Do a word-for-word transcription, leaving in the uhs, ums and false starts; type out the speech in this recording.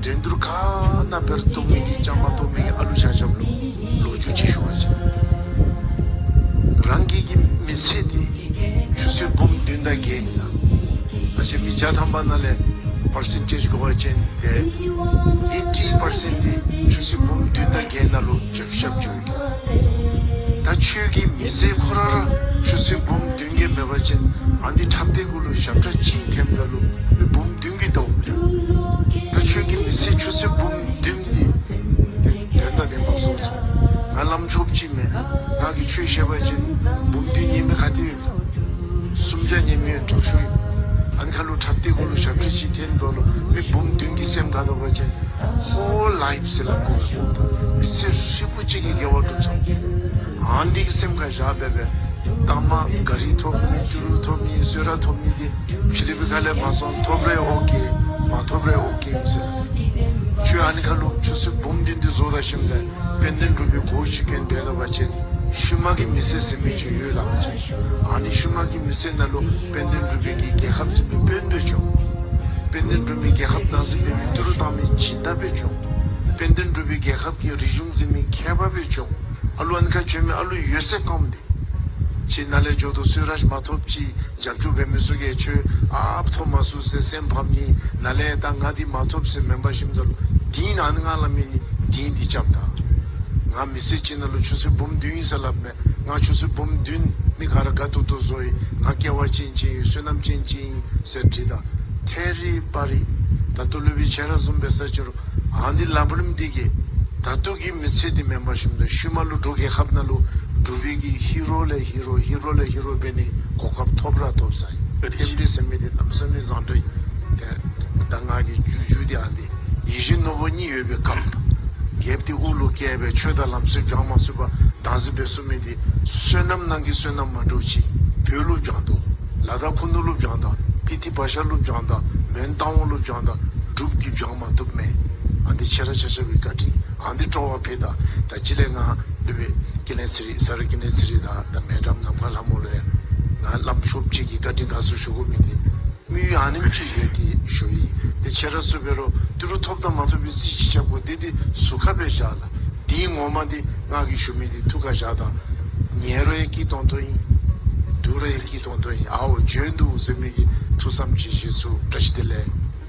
འགྲན་བསྡུར་ག་ནང་འབད་རུང་གཏོགས་མི་གི་བཅའ་མར་གཏོགས་མི་གི་ཨ་ལུ་ཆ་ཁྱབ་ལུ་ལོ་རྒྱུས་ཅིག་ཞུ་བ་ཅིན། རང་གི་གི་མི་ཚེ་འདི་ཆུ་ཚོད་འབུམ་བདུན་དང་བརྒྱད་ཨིན་ན། ང་བཅས་མི་བརྒྱ་ཐམ་པ་ནང་ལས་པར་སེན་ཊེཇ་འགོ་བ་ཅིན་ཏེ་ཨེ་ཊི་པར་སེནཊ་འདི་ཆུ་ཚོད་འབུམ་བདུན་དང་བརྒྱད་ནང་ལུ་རྒྱབ་ཤུགས་རྒྱབ་ཡོད། ད་ཁྱོད་ཀྱི་མི་ཚེ་ཁོ་ར་ར་ཆུ་ཚོད་འབུམ་བདུན་བརྒྱད་མེད་པ་ཅིན་ཨ་ནི་འཁྲབ་སྟེགས་གུ་ལུ་ཞབས་ཁྲ་ཅིག་འཐེནམ་ད་ལུ་མི་འབུམ་བདུན་གྱིས་བལྟཝ་མས། ད་ཁྱོད་ཀྱི་མི་ཚེ་ཆུ་ཚོད་འབུམ་བདུན་འདི་དོན་དང་ལྡནམ་བཟོ་ཚུགས། ང་ལམ་ཕྱོགས་ཅིག་མེན། ང་གིས་ཁྱོད་བཤད་པ་ཅིན་འབུམ་བདུན་ཉན་མི་ག་ཏེ་ཡོད་ལགས། སུམ་བརྒྱ་ཉན་མི་ཡང་དྲག་ཤོས་ཨིན། ཨ་ནི་ཁར་ལུ་འཁྲབ་སྟེགས་གུ་ལུ་ཞབས་ཁྲ་ཅིག་འཐེནམ་ད་ལུ་མི་འབུམ་བདུན་གྱིས་སེམས་དགའ་དོ་བ་ཅིན་ཧོལ་ལའིཕ་ཟེར་སླབ་དགོ་པས། མི་ཚེ་ཧྲིལ་པོ་ཅིག་གི་དགེ་བ་སྒྲུབ་ཚུགས། ཨ་ནི་གི་སེམས་ཁར་བཞག་སྦེ་སྦེ་ལྟ་མ་ག་རི་ཐོབ་ནི་ཏི་རུ་ཐོབ་ནི་གསོལ་རས་ཐོབ་ནི་འདི་ཕྱི་གླིང་པའི་ཁ་ལས་མ་སོང་། ཐོབ་རུང་ཨོ་ཀེ་མ་ཐོབ་རུང་ཨོ་ཀེ་ཨིན་ཟེར། ཁྱོད་ཨ་ནི་ཁར་ལུ་ཆུ་ཚོད་འབུམ་བདུན་འདི་བཟོ་ད་ཞིནམ་ལས་དཔལ་ལྡན་འབྲུག་པའི་སྒོ་ཕྱེ་གེ་འབད་དོ་བ་ཅིན་ཤུལ་མ་གི་མི་ཚེ་ཟེར་མི་ཅིག་ཡོད་ལགས་པ་ཅིན། ཨ་ནི་ཤུལ་མ་གི་མི་ཚེ་ནང་ལུ་དཔལ་ལྡན་འབྲུག་པའི་གི་རྒྱལ་ཁབ་འཛིན་མི་དཔོན་སྦེ་འགྱོ། དཔལ་ལྡན་འབྲུག་པའི་རྒྱལ་ཁབ་བདག་འཛིན་འབད་མི་ཏི་རུ་བཏང་མི་སྦྱིན་བདག་སྦེ་འགྱོ། དཔལ་ལྡན་འབྲུག་པའི་རྒྱལ་ཁབ་ཀྱི་རིག་གཞུང་འཛིན་མི་མཁས་པ་སྦེ་འགྱོ། ཨ་ལུ་ཨ་ནི་ཁར་འགྱོ་མི་ཨ་ལུ་ཡོད་ཚད་སྐམ་སྟེ། ཁྱོད་ནཱ་ལས་འགྱོ་དོ་གསོལ་རས་མ་ཐོབ་ཅི། རྒྱབ་སྐྱོར་འབད་མི་ཚུ་གིས་ཁྱོད་ཨཔ་ཐོབ་མ་ཚུགས་ཟེར་སེམས་ཕམ་ནི། ནཱ་ལས་ད་ང་འདི་མ་ཐོབ་ཟེར་མེན་པར་ཞིནམ་ད་ལུ་དེ་ནང་ང་སླབ་མི་དེ་འདི་རྐྱབ་ད། ང་མི་ཚེ་གཅིག་ནང་ལུ་ཆུ་ཚོད་འབུམ་བདུན་ཨིན་ཟེར་སླབ་མས། ང་ཆུ་ཚོད་འབུམ་བདུན་མི་ག་ར་དགའ་ཏོག་ཏོ་བཟོ་ཡི། ང་སྐལ་བ་ཅན་ཅིག་ཨིན། བསོད་ནམས་ཅན་ཅིག་ཨིན་ཟེར་འདྲི་ད། ཐད་རི་བ་རི་ད་ལྟོ་སློབ་དཔོན་ཁྱེད་ར་བཟུམ་འབད་ས་ཅིག་རུང་ཨ་ནི་ལམ་རིམ་འདི་གིས་ད་ལྟོ་གི་མི་ཚེ་འདི་མེན་པར་ཞིནམ་ད་ཤུལ་མ་ལུ་འབྲུག་རྒྱལ་ཁབ་ནང་ལུ་འབྲུག་པའི་གི་ཧི་རོ་ལས་ཧི་རོ་ཧི་རོ་ལས་ཧི་རོ་འབད་ནི་གོ་སྐབས་ཐོབ་ར་ཐོབ་ས་ཨིན། ཨེམ་ཆི་ཟེར་མི་འདི་གནམ་མེད་ས་མེད་བཟང་དྲགས་ཨིན། ཏེ་ད་ང་གི་རྒྱུ་རྒྱུ་འདི་ཨ་ནི་ཡིད་བཞིན་ནོར་བུ་གཉིས་ཡོད་པའི་སྐབས་རྒྱལཔོ་འདི་དབུ་ལུ་བཀལ་སྦེ་ཆོས་དང་ལམ་སྲོལ་སྦྱང་མ་ཚུགས་པར་བདག་འཛིན་འབད་ཚུགས་མི་འདི་བསོད་ནམས་ནང་གི་བསོད་ནམས་མ་འདྲཝ་ཅིག་བོད་ལུ་སྦྱང་དོ། ལ་དྭགས་ཁུ་ནུ་ལུ་སྦྱང་ད། སྤི་ཏི་བ་ཤ་ལུ་སྦྱང་ད། མོན་རྟ་དབང་ལུ་སྦྱང་ད། འབྲུག་གི་སྦྱང་མ་བཏུབ་མས། ཨ་ནི་ཁྱེད་ར་ཆ་ཁྱབ་ཀྱི་བཀའ་དྲིན། ཨ་ནི་སྤྲོ་བ་འཕེལ་ད། ད་ཅི་ལས་ང་སློབ་དཔོན་ཀུན་ལེགས་ཚེ་རིང་ས་ར་ཀུན་ལེགས་ཚེ་རིང་དང་ད་མེ་ཌམ་ནམ་མཁའ་ལྷ་མོ་ལུ་ཡང་ང་ལམ་ཕྱོགས་ཅིག་གི་བཀའ་དྲིན་དགའ་ཚོར་ཞུ་དགོ་མི་འདི་དམིགས་ཡུལ་ཨ་ནེམ་ཅིག་ཡོད་དེ་ཞུ་ཡི། ཏེ་ཁྱེད་ར་ཚུ་འབད་རུང་ཏི་རུ་ཐོབ་དང་མ་ཐོབ་པའི་རྩིས་ཅིག་རྐྱབ་དགོ། དེ་འདི་ཟུར་ཁར་སྦེ་བཞག་ལགས། འདི་ངོ་མ་འདི་ང་གིས་ཞུ་མི་འདི་ཐུགས་ཁར་བཞག་ད། ཉལ་རུང་ཡང་སྐྱིད་ཏོང་ཏོ་ཨིན། འདུག་རུང་ཡང་སྐྱིད་ཏོང་ཏོ་ཨིན། ཨའོ་བྱོན་འདུག་ཟེར་མི་གི་ཐུགས་བསམ་ཅིག་བཞེས་ཚུགས། བཀྲ་ཤིས་བདེ་ལེགས།